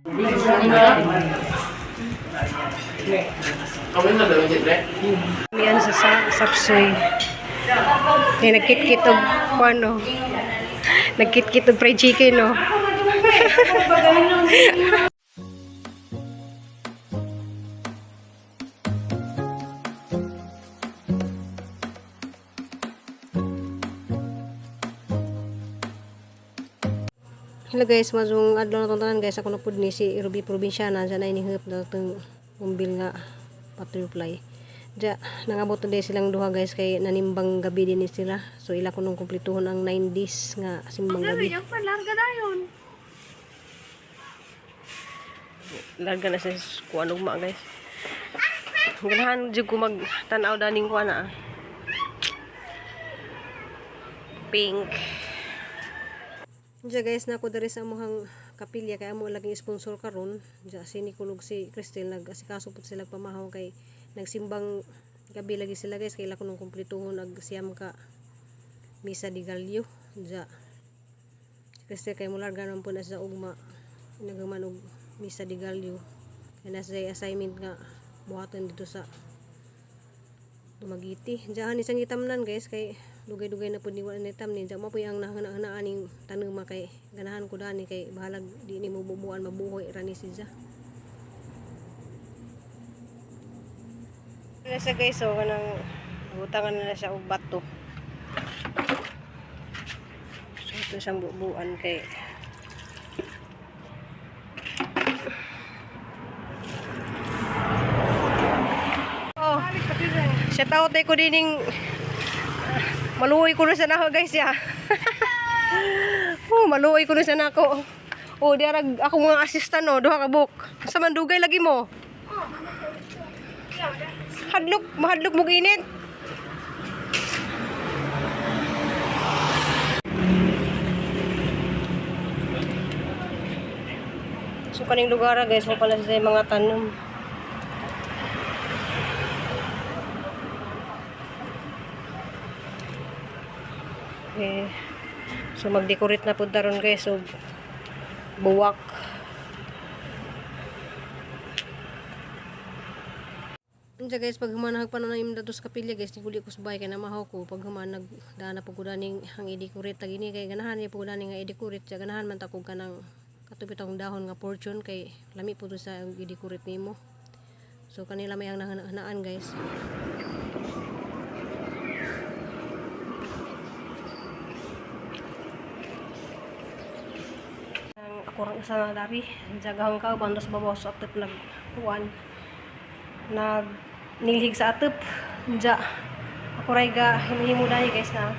Yan sa sapsoy. Kaya nagkit-kit og ano. Nagkit-kit og fried chicken, no. Hello guys, mazong adlaw na tong tanan guys. Ako na pud ni si Ruby Provinciana dyan ay nihip na itong umbil nga butterfly. Diya, nangabot na din silang duha guys kay nanimbang gabi din ni sila. So ila ko nung kumplituhon ang 9 days nga simbang gabi. Larga na yun. Larga na sa kuan ugma guys. Ganahan jud ko mag tan-aw daning kuan ah. Pink. Diya guys, nako diri sa amuhang kapilya kay amo laging sponsor karon. Diya si Nicolog si Cristel nag-asikaso pud sila pamahaw kay nagsimbang gabi lagi sila guys kay ila kuno kumplituhon ag siyam ka misa di Gallo. Diya si Cristel kay mularga naman po na sa ugma nagaman og misa di Gallo. Kay nasa assignment nga buhaton dito sa Dumagiti. Diyan isang itamnan guys kay dugay-dugay na pud ni wala ni tamnin. Diyan mo po ang nahana aning tanuma kay ganahan ko dani kay bahalag di ni mo bubuan mabuhoy ra ni siya. Nasa guys so kanang butangan na siya og bato. So ito siyang bubuan kay Oh. Shout out ko dining maluoy ko na sa nako guys ya. Oh, maluoy ko na sa nako. Oh, di arag ako mga assistant no, duha ka book. Sa man dugay lagi mo. Hadlok, mahadlok mo init. So kaning lugar ah, guys, mo pala sa mga tanom. Okay. So mag-decorate na pud taron guys og buwak. Unsa guys, pag humanahag pa na naim dato sa kapilya guys, niguli ko sa bahay kay namahaw ko pag human nagdaan na pud ko daning ang i-decorate tag ini kay ganahan ni pud dani nga i-decorate siya, ganahan man ta kog kanang katupitong dahon nga fortune kay lami pud to sa i-decorate nimo. So kanila may ang nahanaan guys. Ang ako rang isa nga dari jagahang ka bandos babaw sa atep nag kuan nag nilhig sa atep ja ako ray ga himo dani guys na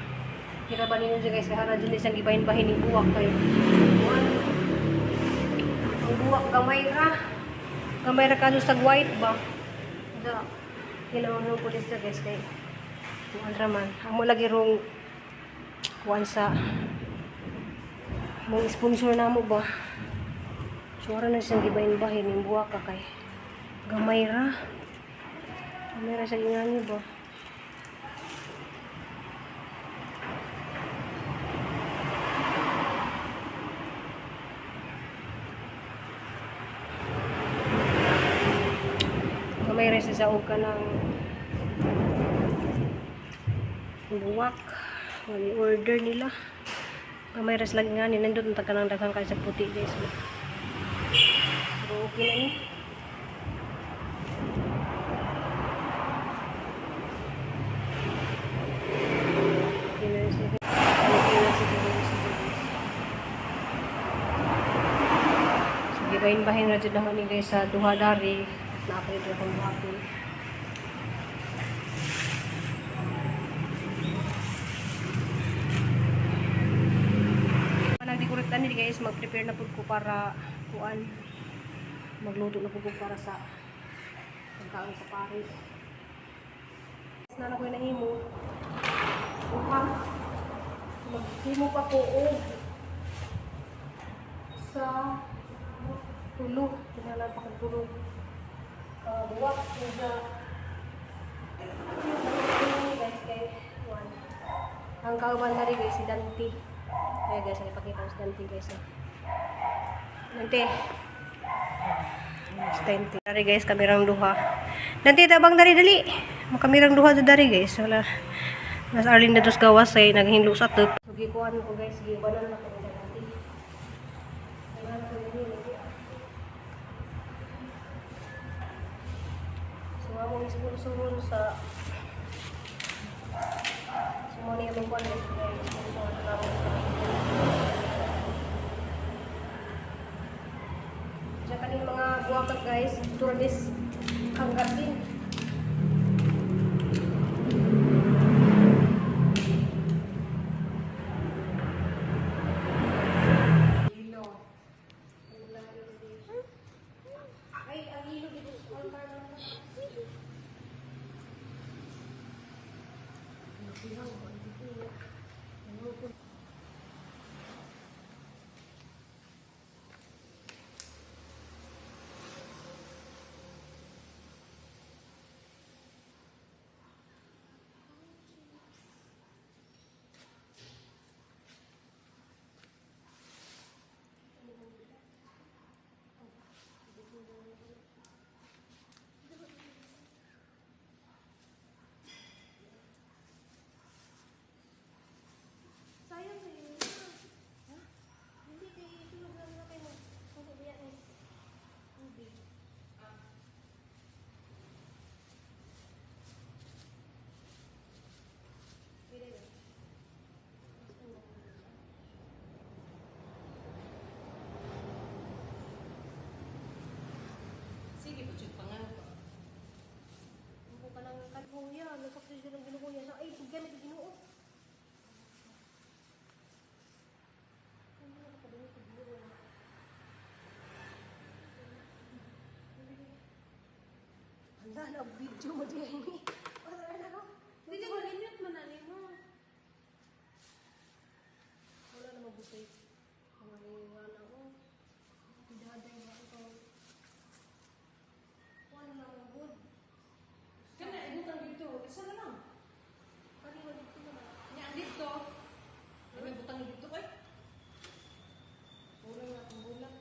kira ba ninyo guys kay hara jud ni siyang gibahin-bahin ning buwak kay kuan ang buwak gamay ra kaso sa white ba ja kailangan mo pulis sa guys kay kuan ra man amo lagi rong kuan sa mong sponsor na mo ba? So, ara na siyang gibahin-bahin yung buwak ka kay gamay ra. Gamay ra sa ingani ba? Gamay ra siya sa og ka ng buwak. Wali order nila. Gamay ras lagi nga ni nandun ang taga ng daghang kay sa puti guys. Pero okay na ni. Okay na siya. Okay na siya guys. So gibahin-bahin ra jud na ni guys sa duha dari. Na ako ito akong buhaton. Nagdecorate na ni guys, mag-prepare na pud ko para kuan magluto na pud ko para sa pagkaon sa Paris. Na na ko nahimo. Uha. Maghimo pa ko og sa tulo, kinahanglan pa kong tulo. Buwak sa guys kay kuan. Ang kauban na rin guys si Dante. Kaya guys, ay ipakita ko si Dante guys. Oh. Dante. It's 20. Dari guys, kamirang duha. Nanti tabang dari dali. Makamirang duha sa dari guys. Wala. Mas Arlene na dos gawas ay naghinlo sa tip. So gikuan ko guys, gikuanan na ko dati. So among sponsor sa So mo ni among kuan guys, sponsor na mo. Diyan kaning mga buwakat guys, turnis hanggat din. Ay, ang hilo dito. Ang parang- Sayang eh. Ha? Hindi kay tulog lang na kayo mag mag ng tubig. Pwede na. Sige, putyo pa nga. Ako ka lang kalbuya. Nasaksin siya ng ginoo niya. Ay, gamit ang ginoo. Hala, nag-video mo diyan ini. Wala na ko. Hindi ko linyot man na mo. Wala na mabusay. Mga wala ko. Daday ba ito? Wala na mabud. Kana ibutang dito, isa na lang. Kani wala dito naman. Nya dito. Ay butang dito kay. Wala na akong bulak.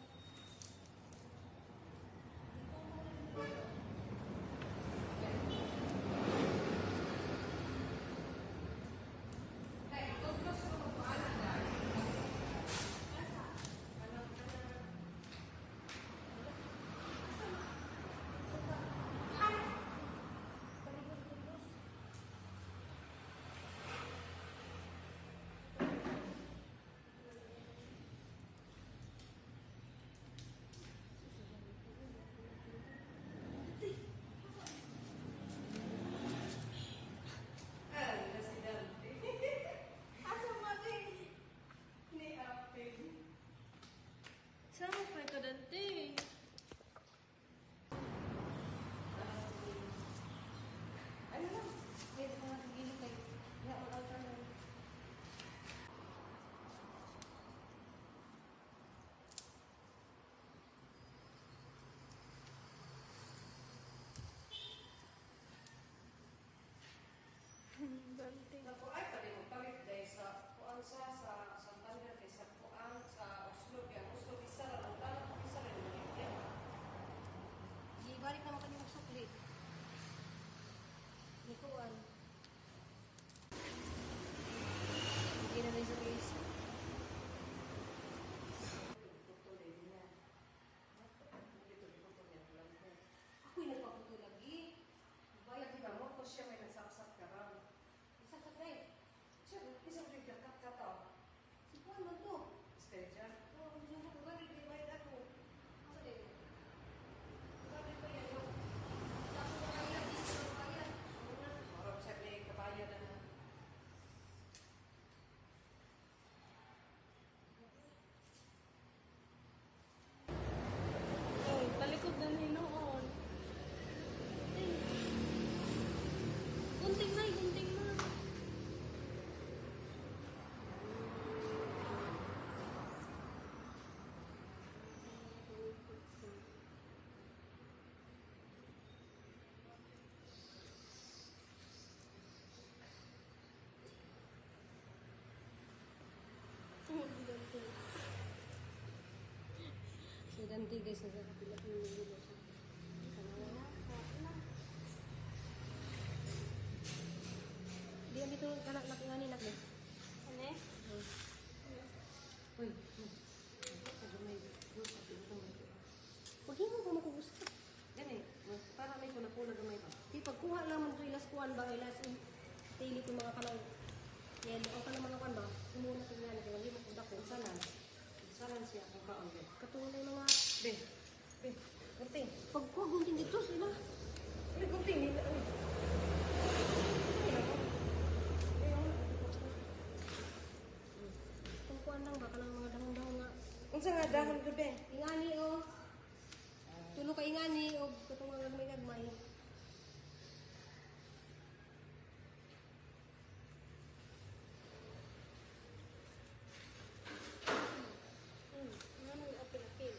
Gunti guys, sa kapila ko yung gulo sa. Di ang dito kanak nak ngani nak ni. Ano? Uy. Paghimo ko mo gusto. Gani, para may kuna-kuna gamay pa. Di pagkuha lang man to ilas kuan ba ilas daily ko mga kanang yellow o kanang mga kuan ba. Umuna ko ngani kay wali mo kung dako. Salan. Salan siya kung kaon gyud. Katulad mga Be. Be. Gunting. pagkuha gunting dito sila. Uy, gunting nila. Uy. Kung kuan lang ba kanang mga dahon-dahon nga. Unsa nga dahon gyud be? Ingani o. Tulo ka ingani o katong mga gagmay-gagmay. Ano apil-apil?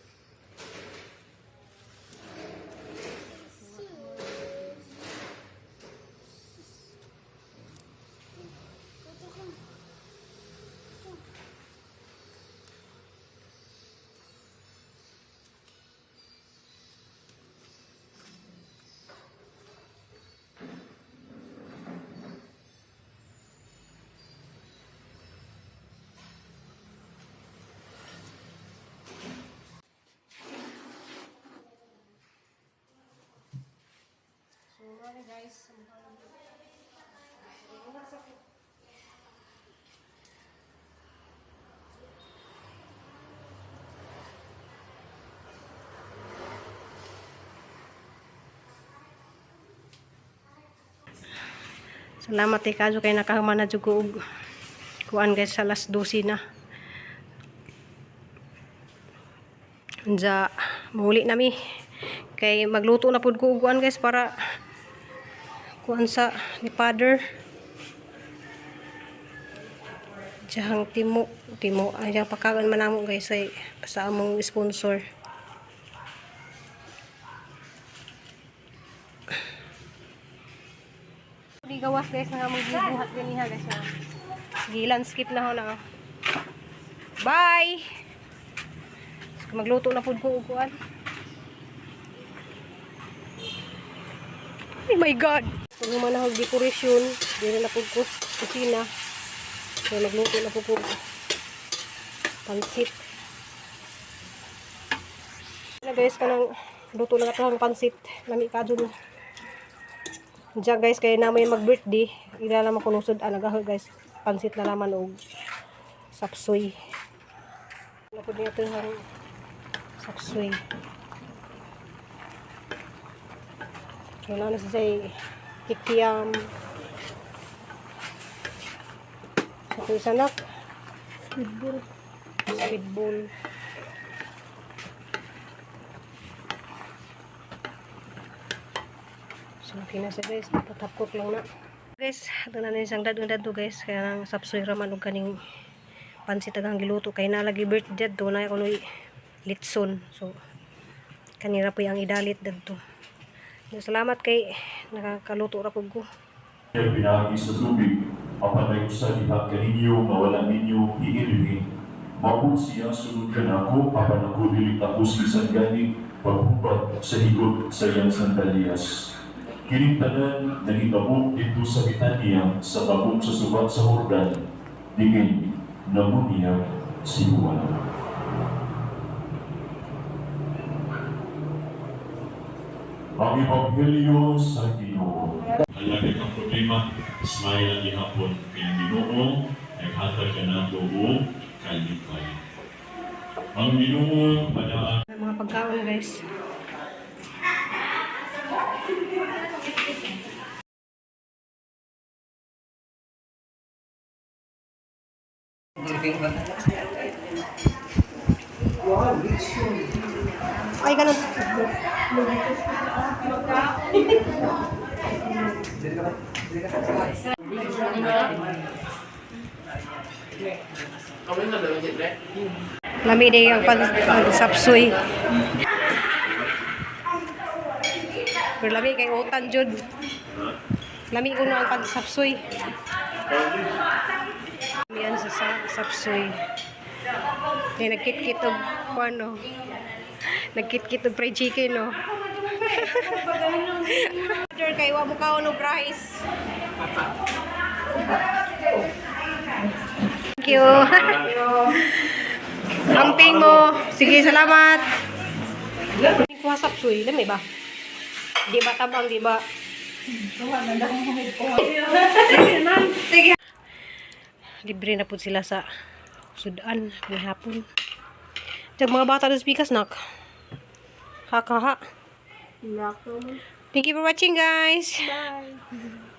So, ano guys, Salamat eh kaso kay nakahuman na jud ko og kuan guys sa alas 12 na. Unja muli na mi kay magluto na pud ko og kuan guys para kuan sa ni father. Diyang timo, timo ay diyang pagkaon man namo guys ay sa among sponsor. Di gawas guys nga among gibuhat ganiha guys na. Gi-landscape na ho na. Oh. Bye. So, magluto na pud ko og kuan. Oh my God! Kung man ako decoration, dili na pud ko sa kusina. Kaya magluto na pud ko pansit. Na guys, kanang luto na ka ang pansit. Lami ka dun. Diyan guys, kaya na may mag-birthday, ila naman ko nusod anagaho guys. Pansit na naman og sapsoy. Ano po niya ito yung sapsoy. Wala na siya say kikiam. Sa ito isa nak. Speedball. Speedball. So, okay na siya guys. Tatapkok lang na. Guys, ito na na isang dadong dado guys. Kaya nang sapsoy raman og kaning pansit agang giluto. Kay nalagi birthday dado na ako noy litson. So, kanira po yung idalit dadto. Salamat kay nakakaluto ra pud ko. Pinaagi sa tubig, apan may usa diha kaninyo nga wala ninyo hiilhin. Mabot siya sunod kanako, apan ako dili takos bisan gani paghubad sa higot sa iyang sandaliyas. Kining tanan nangitabo didto sa Bitania sa tabok sa suba sa Jordan, diin namunyag si Juan. Ang Ebanghelyo sa Ginoo. Alagay kang problema, smile ang gihapon kay ang Ginoo naghatag kanato og kalipay. Ang Ginoo manaa Mga pagkaon guys. Ay, ganun. Lami din ang pag sapsoy. Pero lami kay utan jud. Lami ko na ang pagsapsoy. Lami sa sapsoy. Kay nagkit-kit og kuano. Nagkit-kit og fried chicken, no? Order kay wa mo kaon og rice. Thank you. Amping mo. Sige, salamat. Kuha sa suy, lami ba? Di ba tabang, di ba? Sige. Libre na po sila sa sudan may hapon. Diyan mga bata dos pikas nak. Haka ha. Thank you for watching, guys. Bye.